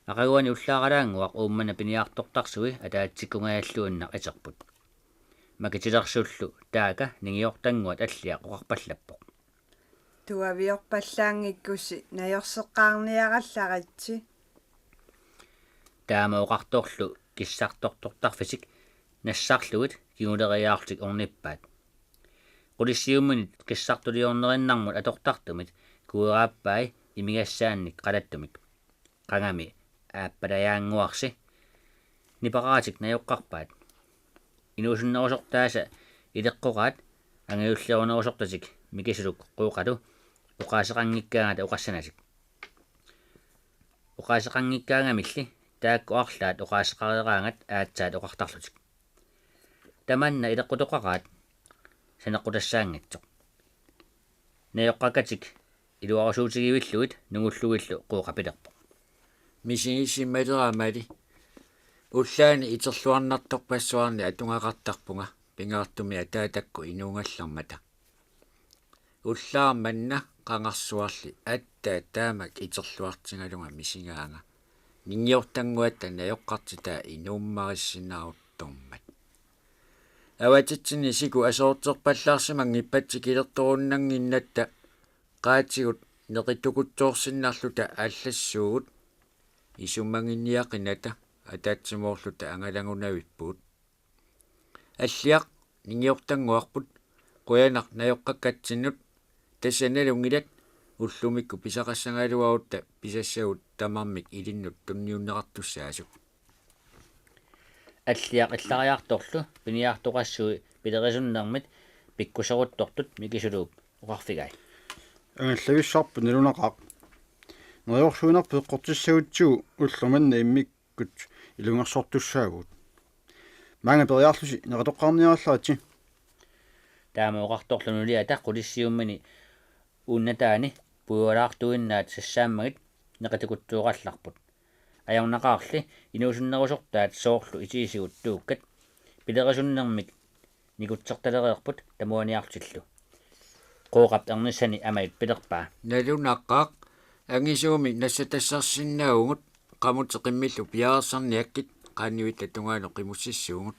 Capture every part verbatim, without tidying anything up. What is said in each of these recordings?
Aqaguani ullaaralaannguaq Uummannap piniartortarsui ataatsikkungajalluinnaq iterput. Makitilersullu taaka ningiortannguat Alliaq oqarpallappoq: Tuaviorpallaanngikkussi najorseqqaarniarallaritsi. Taama oqartorlu kissartortortarfitik nassarlugit kinguleriaarlutik ornippaat. Qulissiumminit kissartuliornerinnarmut atortartumit kueraappai imigassaannik qalattumik. Qangami aappalajaannguarsi nipaqaratik najoqqarpaat. Inuusunnerusortaasa ileqqoraat angajullerunerusortatik Mikisuluk Qooqalu oqaaseqanngikkaangata oqassanatik. Oqaaseqanngikkaangamilli taakku arlaat oqaaseqareeraangat aatsaat oqartarlutik. Tamanna ileqqutoqaraat saneqqutassaanngitsoq. Najoqqakkatik iluarusuutigivillugit nungullugillu Qooqa pilerpoq: Misigisimaleramali. Ullaani iterluarnartorpassuarni atugaqartarpunga pingaartumik ataatakku inuugallarmata. Ullaaq manna qangarsuarli aatsaat taamak iterluartigalunga misigaanga. Ningiortannguatta najoqqartitaa inuummarissinnaaruttormat. Avatitsinni siku aserorterpallaarsimanngippat tikilertorunnannginnatta qaatigut neqitukutsoorsinnarluta aallassuugut. Isumaginiaqinata ataatsimoorluta angalagunavippugut. Alliaq, ningiortannguarput, qujanaq najoqqakkatsinnut, tassa nalunngilaq, ullumikkut pisaqassagaluarutta pisassagut tamarmik ilinnut tunniunneqartussaasut. Alliaq illariartorlu piniartoqassui pilerisunnermit pikkuseruttortut Mikisuluup oqarfigai: Angallavissarput nalunaqaaq. Neriorsuinerput eqqortissagutsigu ulloq manna immikkut ilungersortussaavugut. Maanga periarlusi neqitoqqaarniarallaritsi. Taama oqartorlu nuliata qulissiummini uunnataani puigulaartuinnaat sassaammagit neqitukutsoorallarput. Ajornaqaarli inuusunnerusortaat soorlu itiisigut tuukkat pilerisunnermik nikutsertalereerput tamuaniarlutillu. Qooqap ernissani Amajut pilerpaa: Nalunaqaaq, angisuumik nassatassarsinnaavugut, qamutit qimmillu piareersarniakkit, qaannivitta tungaanut qimussissuugut.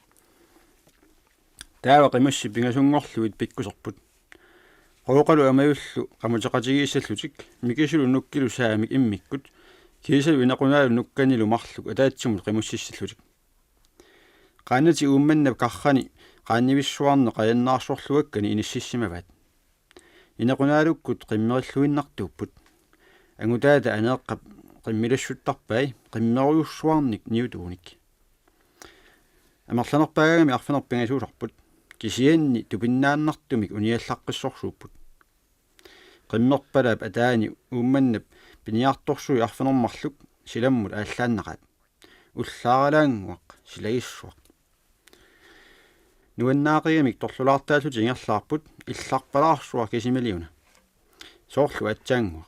Taava qimussit pingasunngorlugit pikkuserput. Qooqalu Amajullu qamuteqatigiissallutik, Mikisulu nukkilu saamik immikkut, kiisalu Inaqunaalu nukkanilu marluk ataatsimut qimussissallutik. Qaannatik Uummannap qarrani qaannivissuarneq qajannaarsorluakkani inississimavaat. Inaqunaalukkut qimmerilluinnartuupput. Angutaata Aneeqqap qimmelissuttarpai qimmerujussuarnik niutuunik. Amerlanerpaagaangami arfineq-pingasuusarput. Kisianni tupinnaannartumik uniallaqqissorsuupput. Qimmerpalaap ataani Uummannap piniartorsui arfineq-marluk silammut aallaannaqaat. Ullaaralaannguaq silagissuaq. Nuannaaqigamik torlulaartaallutik ingerlaarput, illarpalaarsuaq kisimaliuna. Soorlu aatsaannguaq.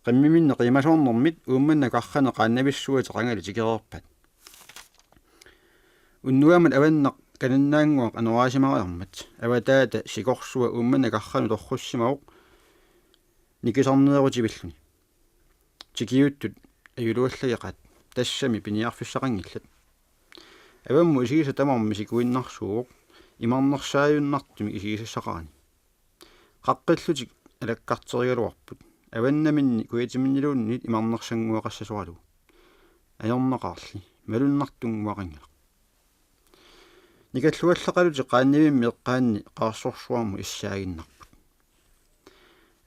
Qimmiminneq qiimasoornermit Uummannap qarrani qaannavissuatik qangali tikereerpaat. Unnuamat avannaq kanannaannguaq anoraasimariarmat avataata sikorsua Uummannap qarranut torrussimavoq nikisarneerutivilluni. Tikiuttut ajuluallageqaat, tassami piniarfissaqanngillat. Avammut isigisaq tamarmi sikuinnarsuuvoq, imarnersaajunnartumik isigisassaqarani. Qaqqillutik alakkarterigaluarput. Avannaminni kujatiminniluunniit imarnersannguaqassasoralugu. Ajornaqaarli, malunnartunnguaqanngilaq. Nikalluallaqalutik qaannivimmi eqqaanni qaarsorsuarmut issaaginnarput.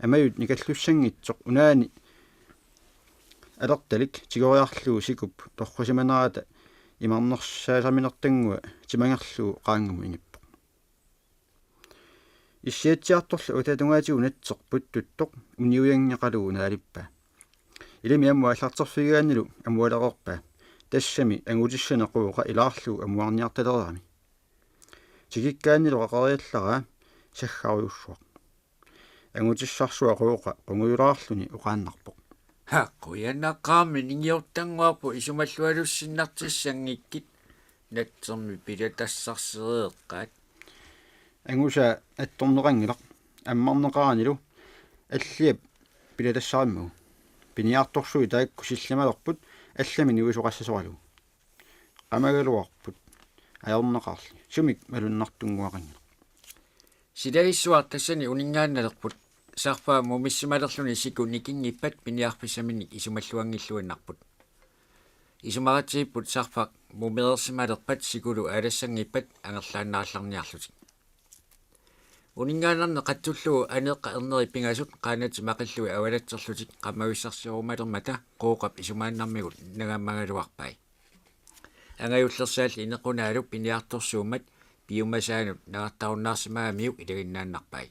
Amajut nikallussanngitsoq unaani alertalik tigoriarlugu sikup torrisimanerata imarnersaasaminertanngua timangerlugu qaangamut inippoq. Issiatsiartorlu avataata tungaatigut natseq puttuttoq uniujanngeqalugu naalippaa. Ilami ammut aallarterfigigaannilu amualereerpaa. Tassami angutissanik Qooqa ilaarlugu amuarniartalereerami. Tikikkaannilu qaqeriallaraa saggarujussuaq. Angutissarsuaq Qooqa qungujulaarluni oqaannarpoq: Ha, qujanaqaarmi ningiortannguarput isumallualussinnartissanngikkit, natsermi pilatassarsereeqqaat. Angusaa attorneqanngilaq, ammarneqaranilu Alliap pilatassarimmagu. Piniartorsuit taakku sillimalerput Allamik nuisoqassasoralugu. Qamagaluarput ajornaqaarli. Sumik malunnartunnguaqanngilaq. Silagissuaq tassani uninngaannalerput. Sarfaq mumissimalerluni siku nikinngippat piniarfissaminnik isumalluanngilluinnarput. Isumaqatigiipput sarfaq mumereersimalerpat sikulu aalassanngippat angerlaannaallarniarlutik. Uninngaannarneq qatsullugu aneeqqat erneri pingasut qaannatik maqillugit avalatserlutik qammavissarsiorumalermata Qooqap isumaannarmigut nangammagaluarpai. Angajullersaalli inequnaalu piniartorsuummat piumasaanut nangartarunnaarsimagamiuk ilaginnaannarpai.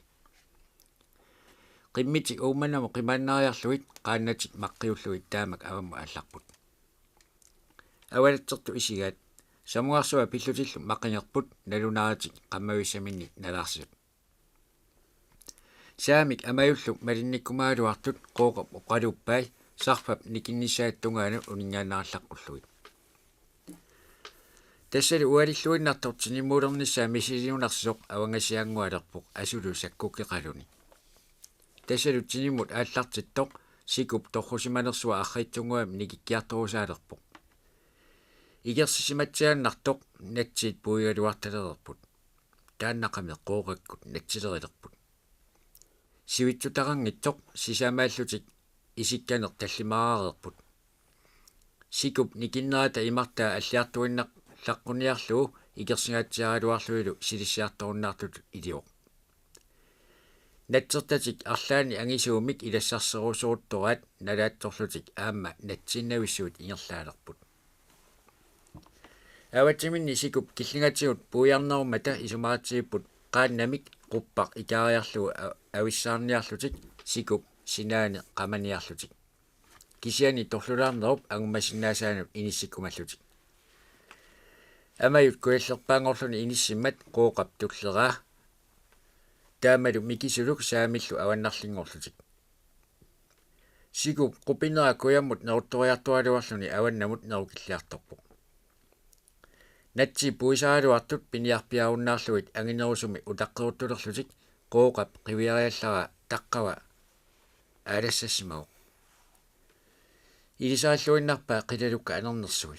Qimmitik Uummannamut qimaannariarlugit qaannatik maqqiullugit taamak avammut aallarput. Avalatsertut isigaat. Samuarsuaq pillutillu maqingerput nalunaaritik qammavissaminnik nalaarsisoq. Saamik Amajullu malinnikkumagaluartut Qooqap oqaluuppai sarfap nikinnissaata tungaanut uninngaannarallaqqullugit. Tassalu ualilluinnartoq tinimmuulernissaa misiliunarsisoq avangasianngualerpoq asulu sakkukkeqaluni. Tassalu tinimmut aallartittoq sikup torrusimanersuaq arriitsunnguamik nikikkiartorusaalerpoq. Igersisimatsiaannartoq natsiit puigaluartalereerput. Taannaqami Qooqakkut natsilerilerput. Sivitsutaqanngitsoq sisamaallutik isikkaneq tallimaareerput. Sikup nikinnerata imartaa alliartuinnaq laqquniarlugu igersingaatsiaraluarlunilu silissiartorunnaartutut ilivoq. Natsertatik arlaannik angisuumik ilassarserusoruttoraat nalaatsorlutik aamma natsiinnavissuit ingerlaalerput. Avatsiminni sikup killingatigut puiarnerummata isumaqatigiipput qaannamik quppaq ikaariarlugu a-, avissaarniarlutik sikup sinaani qamaniarlutik. Kisianni torlulaarnerup angummasinnaasaanut inissikkumallutik. Amajut kujallerpaanngorluni inissimmat Qooqap tulleraa. Taamalu Mikisuluk Saamillu avannarlinngorlutik. Sikup qupinera kujammut neruttoriartoraluarluni avannamut nerukilliartorpoq. Natsiit puisaraluartut piniarpiarunnaarlugit anginerusumik utaqqeruttulerlutik Qooqap qiviariallaraa taqqava aalassassimavoq. Ilisaalluinnarpaa qilalukka anernersui.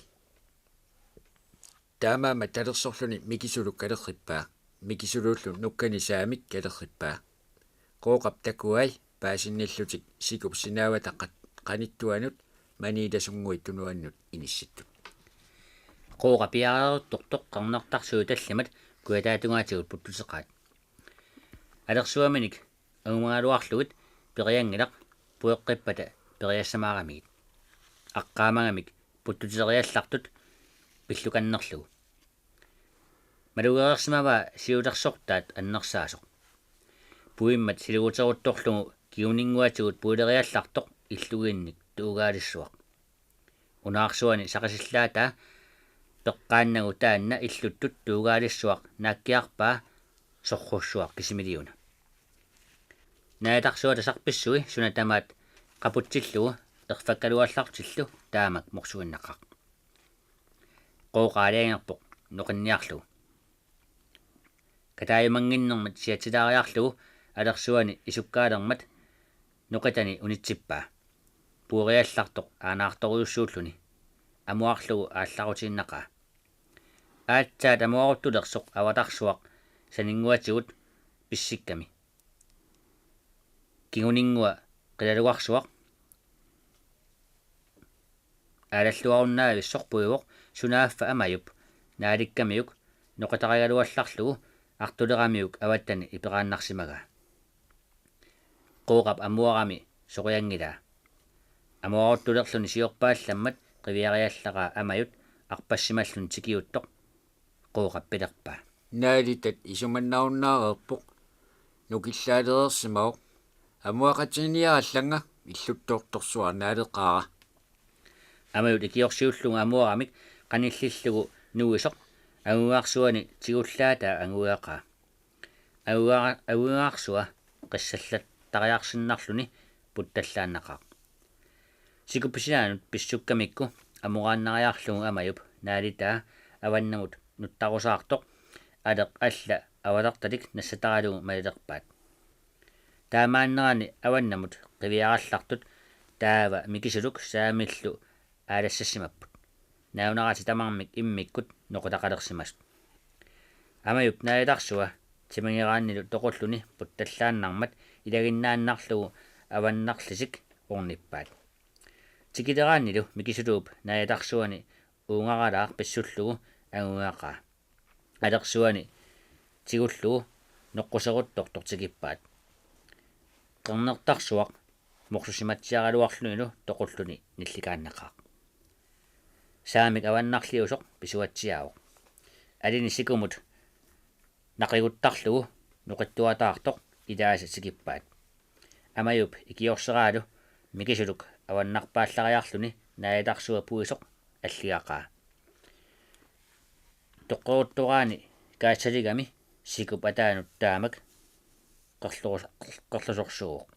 Taamaammat talersorluni Mikisuluk kalerrippaa. Mikisuluullu nukkani Saamik kalerrippaa. Qooqap takuai paasinnillutik sikup sinaavata qat-, qanittuanut maniilasunnguit tunuannut inissittut. Qooqa piareeruttortoq qernertarsuit tallimat kujataatungaatigut puttuteqaat. Alersuaminik angumagaluarlugit perianngilaq pueqqippata periassamaaramigit. Aqqaamagamik puttuteriallartut pillukannerlugu. Malugereersimavaa siulersortaat annersaasoq. Puimmat siluguteruttorlugu kinguninnguatigut puileriallartoq illugiinnik tuugaalissuaq. Unaarsuani saqisillaataa peqqaannagu taanna illuttut tuugaalissuaq naakkiarpaa sorrussuaq kisimiliuna. Naatarsuata sarpissui suna tamaat qaputsillugu erfakkaluallartillu taamak morsuinnaqaaq. Qooqa aalajangerpoq noqinniarlugu. Kataajumannginnermat siatsilaariarlugu alersuani isukkaalermat noqitani unitsippaa. Pueriallartoq aanaartorujussuulluni. Amuarlugu aallarutiinnaqaa. Aatsaat amuaruttulersoq avatarsuaq saninnguatigut pissikkami. Kinguninngua qilalugarsuaq aalalluarunnavissoq puivoq sunaaffa Amajup naalikkamiuk noqitarigaluallarlugu artuleramiuk avattani iperaannarsimagaa. Qooqap amuarami sorianngilaa. Amuaruttulerluni siorpaallammat qiviariallaraa Amajut arpassimalluni tikiuttoq Qooqap pilerpaa: Naalitat isumannarunnaareerpoq. Nukillaalereersimavoq. Amuaqatiginiarallannga, illuttoortorsuaq naaleqaara. Amajut ikiorsiullugu amuaramik qanillillugu nuisoq anguigarsuani tigullaataa anguigaqaa. Anguiga-, anguigarsua qissallattariarsinnarluni puttallaannaqaaq. Sikup sinaanut pissukkamikku amoraannariarlugu Amajup naalitaa avannamut nuttarusaartoq aleq alla avatartalik nassataralugu malilerpaat. Taamaannerani avannamut qiviarallartut taava Mikisuluk Saamillu aalassassimapput. Nalunaaqatit tamarmik immikkut noqutaqalersimasut. Amajup naajatarsua timingeraannilu toqulluni puttallaannarmat ilaginnaannarlugu avannarlisik ornippaat. Tikileraannilu Mikisuluup naajatarsuani uungaralaaq pissullugu angugaqaa. Alersuani tigullugu noqquseruttortoq tikippaat. Qernertarsuaq morsusimatsiaraluarlunilu toqulluni nillikaannaqaaq. Saamik avannarliusoq pisuatsiaavoq. Alini sikumut naqiguttarlugu noqittuataartoq ilaasa tikippaat. Amajup ikiorseraalu Mikisuluk avannarpaallariarluni naajatarsua puisoq alligaqaa. Toqqoruttoraani kaassaligami sikup ataanut taamak qerlorus-, qerlosorsuuvoq.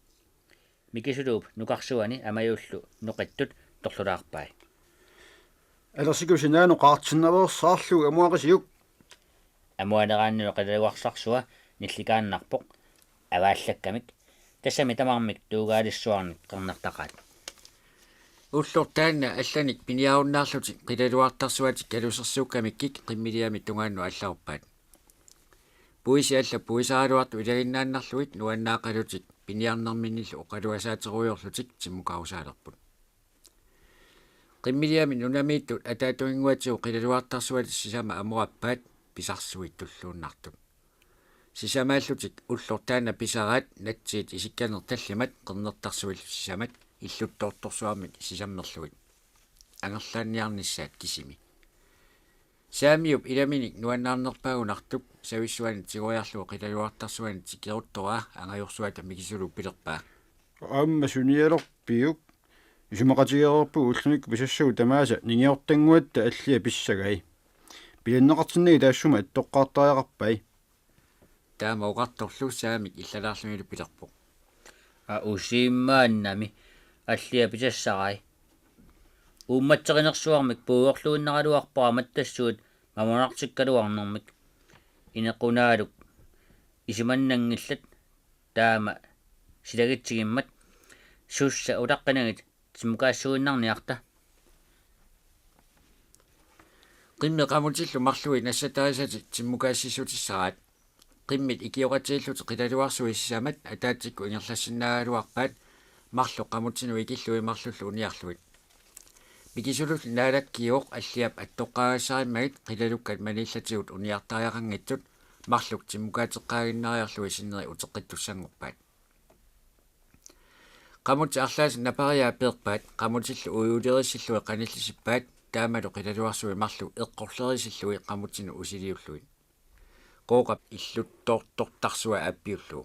Mikisuluup nukarsuani Amajullu noqittut torlulaarpai. Alersikkut sinaanut qaartinnaveersaarlugu amuaqisiuk. Amualeraannilu qilalugarsarsua nillikaannarpoq avaallakkamik. Tassami tamarmik tuugaalissuarnik qernertaqaat. Ulloq taanna allanik piniarunnaarlutik qilalugartarsuatik kalusersuukkamikkik qimmiliami tungaannut allaruppaat. Puisi alla puisaraluartut ilaginnaannarlugit nuannaaqalutik piniarnerminnillu oqaluasaaterujoorlutik timmukarusaalerput. Qimmiliami nunamiittut ataatunginnguatigut qilalugartarsuatik sisamat amorappaat pisarsuit tulluunnartut. Sisamaallutik ulloq taanna pisaraat natsiit isikkaneq tallimat qernertarsuillu sisamat illuttoortorsuarmik sisammerlugit. Angerlaanniarnissaat kisimi. Saamiup ilaminik nuannaarnerpaagunartup savissuani tigoriarlugu qilalugartarsuani tikeruttoraa angajorsuata Mikisuluup pilerpaa: Aamma sunialerpiuk? Isumaqatigereerpugut ullumikkut pisassagut tamaasa ningiortannguatta allia pissagai. Pilanneqartinnagit taassuma attoqqaartariaqarpai. Taama oqartorlu Saamik illalaarlunilu pilerpoq: Aa, usiimmaannami allia pisassarai. Uummatserinersuarmik puigorluinnaraluarpara mattassuit mamunartikkaluarnermik. Inequnaaluk isumannanngillat taama silagitsigimmat. Sussa utaqqinagit timmukaassuinnarniarta. Qimmit qamutillu marluk nassatarisatik timmukaassissutissaraat. Qimmit ikioqatigiillutik qilalugarsuit sisamat ataatsikkut ingerlassinnaagaluarpaat marluk qamutinut ikillugit marlullu uniarlugit. Mikisulullu naalakkiuvoq alliap attoqqaagassarimmagit qilalukkat maniillatigut uniartariaqanngitsut marluk timmukaateqqaaginnariarlugit sinneri uteqqittussanngorpaat. Qamutit arlaat napariaat peerpaat, qamutillu uiulerisillugit qanillisippaat, taamalu qilalugarsuit marluk eqqorlerisillugit qamutinut usiliullugit. Qooqap illuttoortortarsua aappiullugu.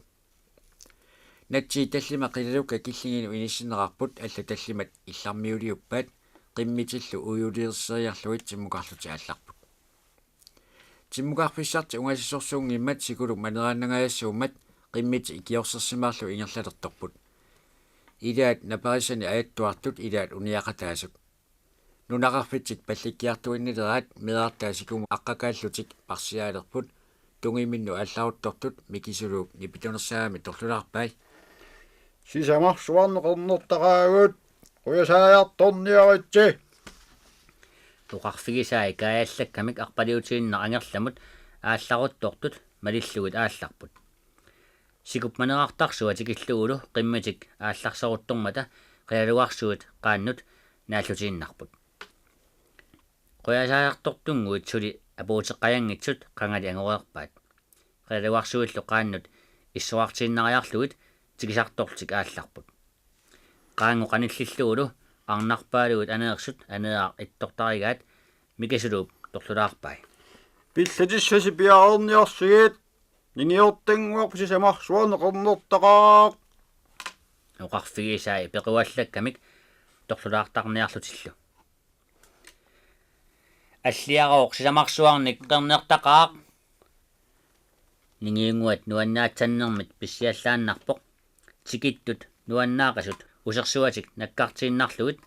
Natsiit tallimat qilalukkat killinginut inissinneqarput, allat tallimat illarmiuliuppaat, qimmitillu uiulerseriarlugit timmukarlutik aallarput. Timmukarfissartik ungasisorsuunngimmat sikuluk maneraannangajassuummat qimmitik ikiorsersimaarlugit ingerlalertorput. Ilaat naparisani ajattuartut, ilaat uniaqataasut. Nunaqarfitsik pallikkiartuinnileraat meerartaat sikumut aqqakaallutik parsiaalerput, tungiminnut aallaruttortut Mikisuluup nipitunersaagami torlulaarpai: Sisamarsuarneq qernertaqaagut, qujasaajartorniaritsi. Oqarfigisai kaajallakkamik arpaliutiinnaq angerlamut aallaruttortut malillugit aallarput. Sikup maneraartarsua tikillugulu qimmitik aallarseruttormata qilalugarsuit qaannut naallutiinnarput. Qujasaajartortunnguit suli apuuteqqajanngitsut qangali angoreerpaat. Qilalugarsuillu qaannut issorartiinnariarlugit tikisartorlutik aallarput. Qaanngut qanillillugulu arnarpaaluit aneersut aneeraat ittortarigaat Mikisuluup torlulaarpai: Pillatissasi piareerniarsigit, ningiortannguarput sisamarsuarneq qernertaqaaq. Oqarfigisai pequallakkamik torlulaartarniarlutillu: Alliarooq, sisamarsuarnik qernertaqaaq. Ningiunnguat nuannaatsannermit pissiallaannarpoq. Tikittut nuannaaqisut usersuatik nakkartiinnarlugit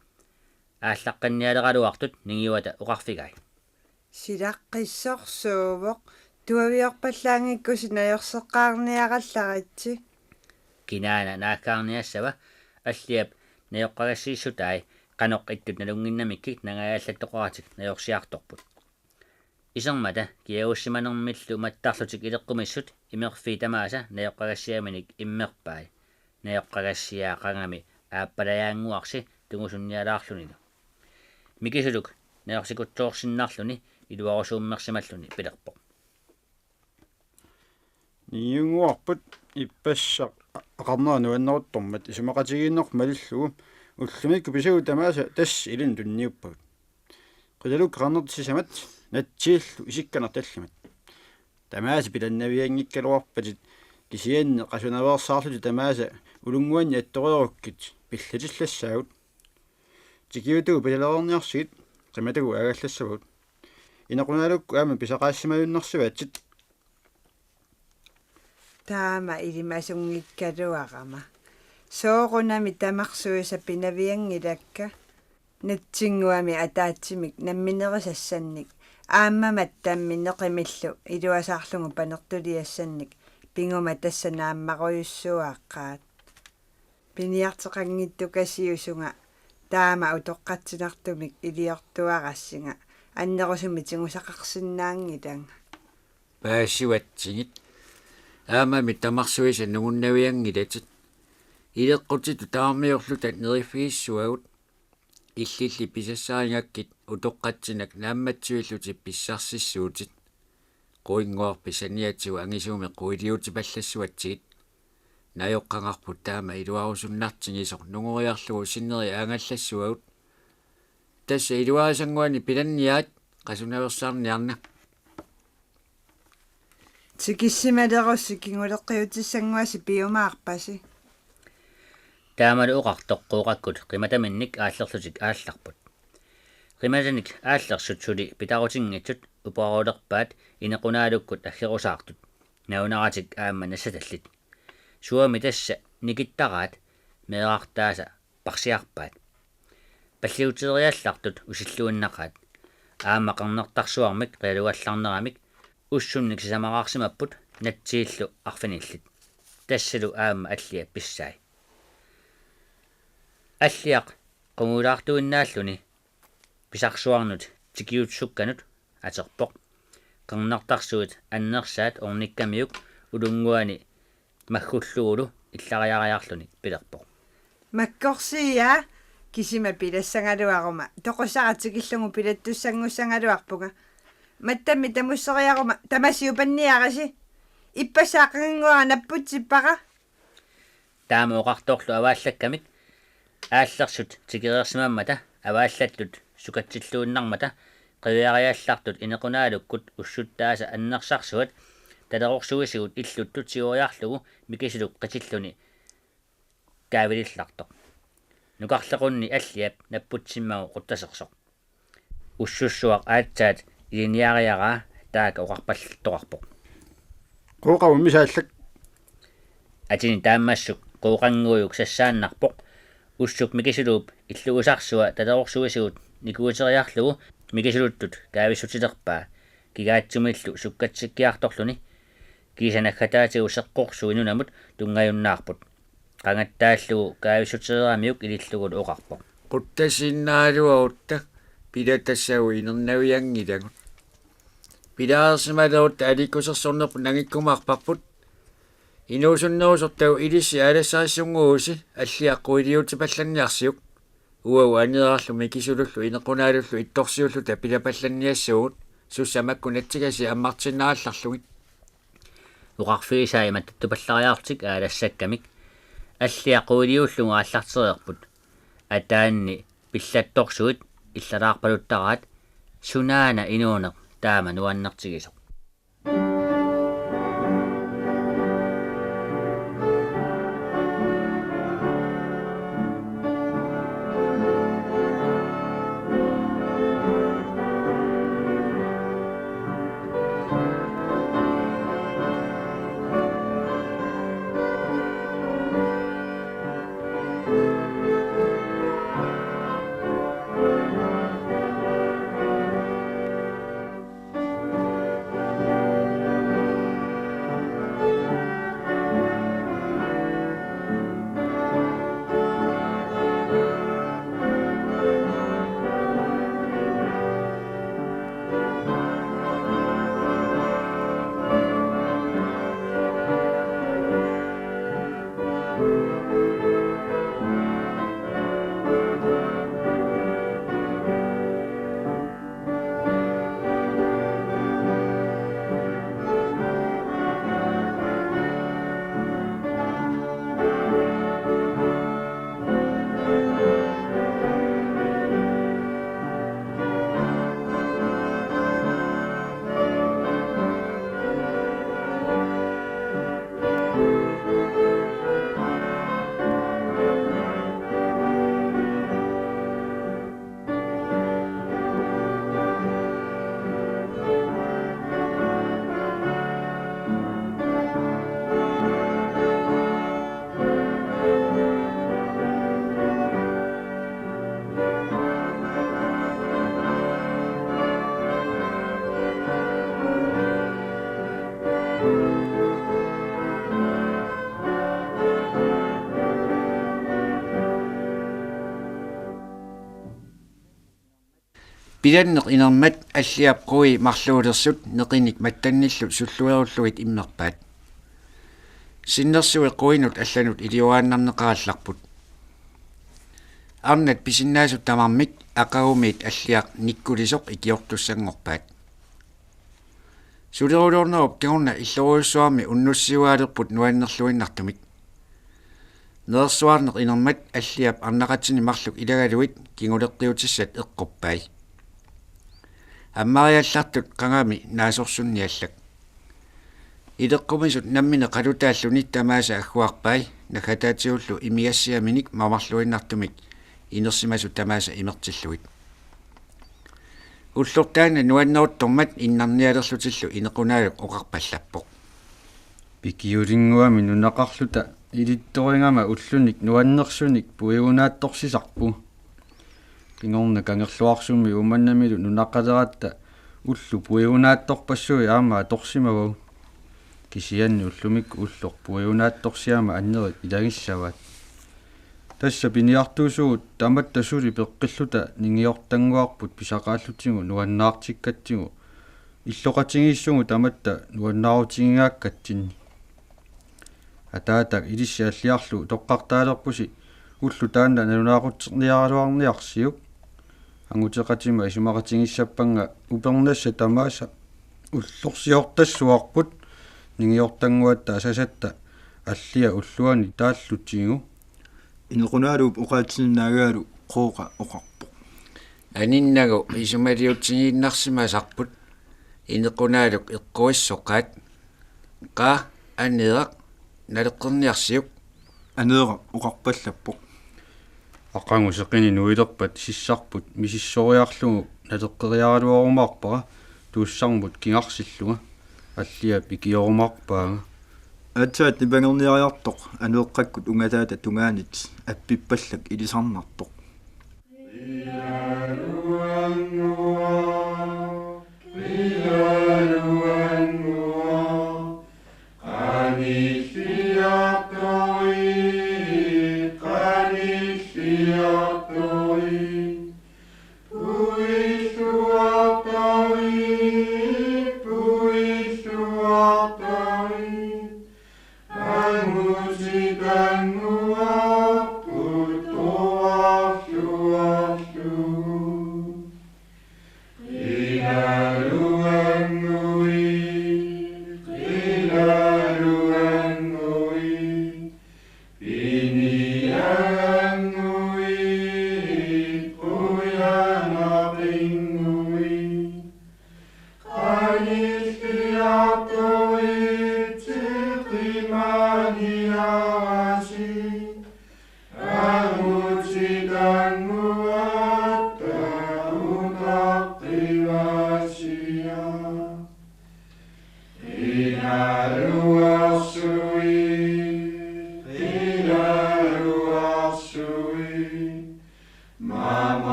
aallaqqinnialeraluartut ningiuata oqarfigai: Silaqqissorsuuvoq, tuaviorpallaanngikkusi najorseqqaarniarallaritsi. Kinaana naakkaarniassava? Alliap najoqqagassiissutai qanoq ittut nalunnginnamikkik nangaajallattoqaratik najorsiartorput. Isermata kiagussimanermillu mattarlutik ileqqumissut imerfiit tamaasa najoqqagassiaminik immerpai. Najoqqagassiaaqangami aappalajaannguarsi tungusunnialaarlunilu. Mikisuluk najorsikutsoorsinnarluni iluarusuummersimalluni pilerpoq: Niunnguarput ippassaq aqarnera nuanneruttormat isumaqatigiinneq malillugu ullumikkut pisagut tamaasa tassa ilinnut tunniuppagut. Qilalukkat qernertat sisamat natsiillu isikkaneq tallimat. Tamaasa pilannavianngikkaluarpatit kisianni qasunaveersaarlutit tamaasa ulunnguanni attoreerukkit pillatillassaagut. Tikiutugut pisalereerniarsigit qimatagut aagallassavagut. Inequnaalukkut aamma pisaqaassimajunnarsivaatsit. Taama ilimasunngikkaluarama. Soorunami tamarsuisa pinavianngilakka. Natsinnguami ataatsimik namminerisassannik aamma mattammi neqimillu iluasaarlugu panertuliassannik piguma tassa naammarujussuaqaat. Piniarteqanngitsukasiusunga taama utoqqatsinartumik iliortuarassinga annerusumik tigusaqarsinnaanngilanga. Paasivatsigit. Aammami tamarsuisa nungunnavianngilatit. Ileqqutitut taarmiorluta neriffigissuagut. Illilli pisassarigakkit utoqqatsinak naammatsivillutit pissarsissuutit. Quinnguarpit saniatigut angisuumik quiliutipallassuatsigit. Najoqqagarput taama iluarusunnartigisoq nungoriarlugu sinneri aagallassavagut. Tassa iluarisannguani pilanniarit, qasunaveersaarniarna. Tikissimalerussi kinguleqqiutissannguasi piumaarpasi. Taamalu oqartoq Qooqakkut qimataminnik aallerlutik aallarput. Qimatanik aallersut suli pitarutinngitsut uparulerpaat Inequnaalukkut aggerusaartut, nalunaratik aamma nassatallit. Suami tassa nikittaraat meerartaasa parsiarpaat. Palliuteriallartut usilluinnaqaat. Aamma qernertarsuarmik qilalugallarneramik ussunnik sisamaraarsimapput natsiillu arfinillit. Tassalu aamma Alliap pissai. Alliaq qungulaartuinnaalluni pisarsuarnut tikiutsukkanut aterpoq. Qernertarsuit annersaat ornikkamiuk ulunnguani maggullugulu illariariarluni pilerpoq: Makkorsiia, kisima pilassagaluaruma toqusara tikillugu pilattussanngussagaluarpunga. Mattammi tamusseriaruma tamasiupanniarisi. Ippassaq aqaginnguara napputsippara. Taama oqartorlu avaallakkamik aallersut tikereersimammata avaallattut sukatsilluinnarmata qiviariallartut Inequnaalukkut ussuttaasa annersarsuat talerorsuisigut illuttut tigoriarlugu Mikisuluk qitilluni kaavilillartoq. Nukarlequnni Alliap napputsimmagu quttasersoq. Ussussuaq aatsaat ilinniariaraa taakku oqarpallattoqarpoq: Qooqap ummisaallak. Atini taammassuk Qooqannguujuk sassaannarpoq. Ussuk Mikisuluup illuusarsua talerorsuisigut nikuuteriarlugu Mikisuluttut kaavissutilerpaa, kigaatsumillu sukkatsikkiartorluni. Kiisa naggataatigut seqqorsuit nunamut tunngajunnaarput. Qangattaallugu kaavissutileramiuk ilillugulu oqarpoq: Quttasinnaaluarutta, pilatassagut inernavianngilagut. Pilaarsimalerutta aliikkusersornerput nangikkumaarparput. Inuusunnerusortagut ilissi aalassarissunnguusi Alliaq quiliutipallanniarsiuk. Uagut aneerarlu Mikisulullu Inequnaalullu ittorsiulluta pilapallanniassavagut, sussa makku natsigasi ammartinnaallarlugit. Oqarfigisai mattattupallariarlutik aalassakkamik Alliaq quiliullugu aallartereerput. Ataanni pillattorsuit illalaarpaluttaraat, sunaana inuuneq taama nuannertigisoq. Pilanneq inermat Alliap quii marluulersut neqinik mattannillu sulluerullugit immerpaat. Sinnersui quinut allanut ilioraannarneqarallarput. Arnat pisinnaasut tamarmik aqagumiit Alliaq nikkulisoq ikiortussanngorpaat. Suleruloornerup kingorna illorujussuarmi unnussiuaalerput nuannerluinnartumik. Nerersuarneq inermat Alliap arnaqatini marluk ilagalugit kinguleqqiutissat eqqorpai. Ammariallartut qangami naasorsunniallak. Ileqqumisut nammineq qalutaalluni tamaasa agguarpai, naggataatigullu imigassiaminik mamarluinnartumik inersimasut tamaasa imertillugit. Ulloq taanna nuanneruttormat innarnialerlutillu Inequnaaluk oqarpallappoq: Pikiulinnguami nunaqarluta ilittorigama ullunik nuannersunik puigunaattorsisarpugut. Kingorna Kangerluarsummi Uummannamilu nunaqaleratta ullut puigunaattorpassuit aamma atorsimavagut. Kisianni ullumikkut ulloq puigunaattorsiama annerit ilagissavaat. Tassa piniartuusugut tamatta suli peqqilluta ningiortannguarput pisaqaallutigu nuannaartikkatsigu, illoqatigiissugut tamatta nuannaarutigigaakkatsinnit. Ataatak, ilissi Alliarlu utoqqartaalerpusi ulloq taanna nalunaaqutserniaraluarniarsiuk. Anguteqatima isumaqatigiissappannga upernassat tamaasa ullorsiortassavarput ningiortannguatta asasatta Alliap ulluani taallutigu. Inequnaaluup oqaatsinnaagalu Qooqa oqarpoq: Aninnagu isumaliutigiinnarsimasarput. Inequnaaluk eqquissoqaat: Qaa, Aneeraq, naleqqerniarsiuk. Aneeraq oqarpallappoq: Aqagu seqineq nuilerpat sissarput misissoriarlugu naleqqeriaraluarumaarpara tuussarmut kingarsillunga. Alliap ikiorumaarpaanga. Aatsaat nipangerniariartoq Aneeqqakkut ungataata tungaanit appippallak ilisarnartoq: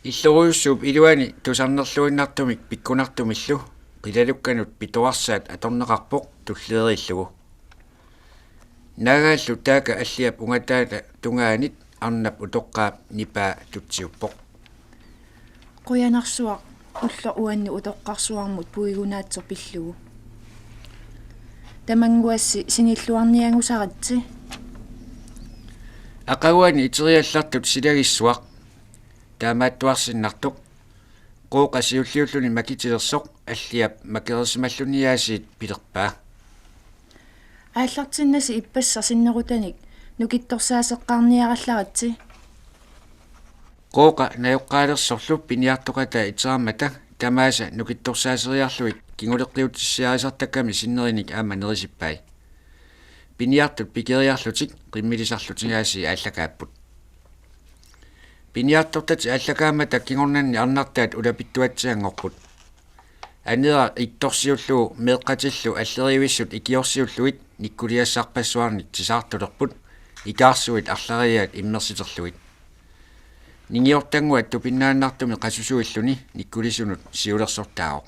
Illorujussuup iluani tusarnerluinnartumik pikkunartumillu qilalukkanut pitoarsaat atorneqarpoq tulleriillugu. Naagaallu taaka Alliap ungataata tungaanit arnap utoqqaap nipaa tutsiuppoq: Qujanarsuaq ulloq uannut utoqqarsuarmut puigunaatsoq pillugu. Tamannguassi sinilluarniagusaritsi. Aqaguani iteriallartut silagissuaq. Taamaattuarsinnartoq. Qooqa siulliulluni makitilersoq Alliap makereersimalluniaasiit pilerpaa: Aallartinnasi ippassaq sinnerutanik nukittorsaaseqqaarniarallaritsi. Qooqa najoqqaalersorlu piniartoqataa iterammata tamaasa nukittorsaaseriarlugit kinguleqqiutissiarisartakkami sinnerinik aamma nerisippai. Piniartut pikeriarlutik qimmilisarlutik aasiit aallakaapput. Piniartortatik aallakaammata kingornanni arnartaat ulapittuatsianngorput. Aneeraq ittorsiullugu meeqqatillu alleriivissut ikiorsiullugit nikkuliassarpassuarnik tisaartulerput, ikaarsuit arlariaat immersiterlugit. Ningiortannguat tupinnaannartumik qasusuilluni nikkulisunut siulersortaavoq.